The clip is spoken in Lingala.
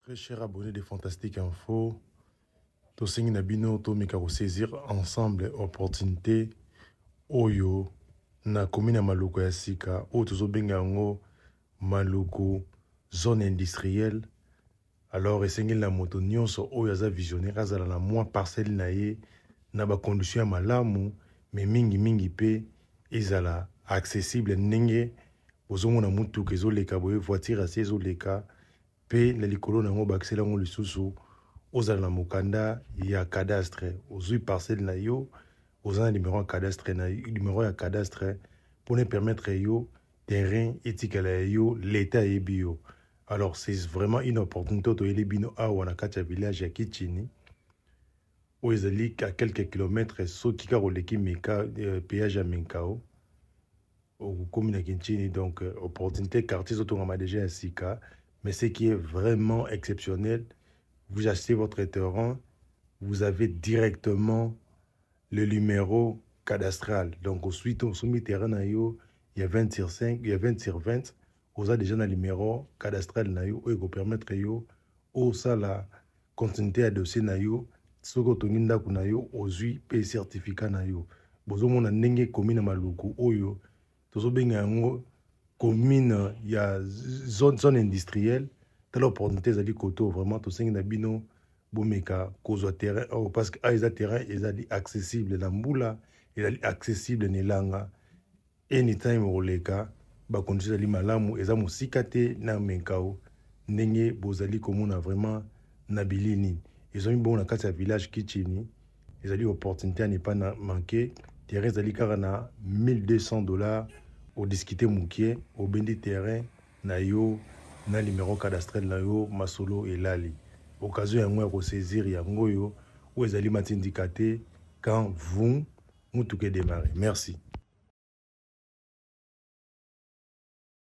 Très cher abonné de Fantastique Info, tosengi na bino tomeka kosaisir ensemble opportunité oyo na commune ya Maluku ya sika oyo tozobenga yango Maluku zone industrielle. Alors esengeli na moto nyonso oyo aza visionnaire azala na mwa parcelle na ye na bacondition ya malamu, me mingimingi mpe ezala accessible ndenge bozomona motuka ezoleka boye, voiture asi ezoleka mpe na likolo na yango bakisela yango lisusu ozala na mokanda ya cadastre. Ozwi parcelle na yo, oza na numero ya cadastre, na numero ya cadastre mpona permettre yo terrain etikala ya yo, leta ayebi yo. Alors c'est vraiment une opportunité toyeli bino awa na kati ya village ya Kichini oyo ezali à quelques kilomètres soki kaka oleki meka péage ya Menkao okomi na Kinchini. Donc opportunité, quartier ezotongama déjà ya sika, mais ce qui est vraiment exceptionnel, vous achetez votre terrain, vous avez directement le numéro cadastral. Donc ensuite osombi terrain na yo ya 20 sur 5, ya 20 sur 20, oza déjà na numéro cadastral na yo oyo ekopermettre yo osala continuité ya dossier na yo. Soki otongi ndako na yo, ozwi mpe certificat na yo. Bozomona ndenge ekomi na Maluku oyo tozobenga yango commune ya zone industrielle. Tala opportunité ezali koto. Vraiment tosengi na bino bomeka kozwa terrain oyo, parce que a eza terrain ezali accessible na mbula, ezali accessible na elanga, anytime okoleka, bacondition ezali malamu, eza mosika te na Menkao ndenge bozali komona vraiment na bilini. Ezwami bongo na kati ya village Kichini. Ezali opportunité ya ne pas na manquer. Terrain ezali kaka na 1200 $, odiscute mokie, obendi terrain na yo na numéro cadastral na yo, masolo elali. Occasion yango ya kosaisir yango oyo ezali matindika te quand vous mutuka edémarre. Merci.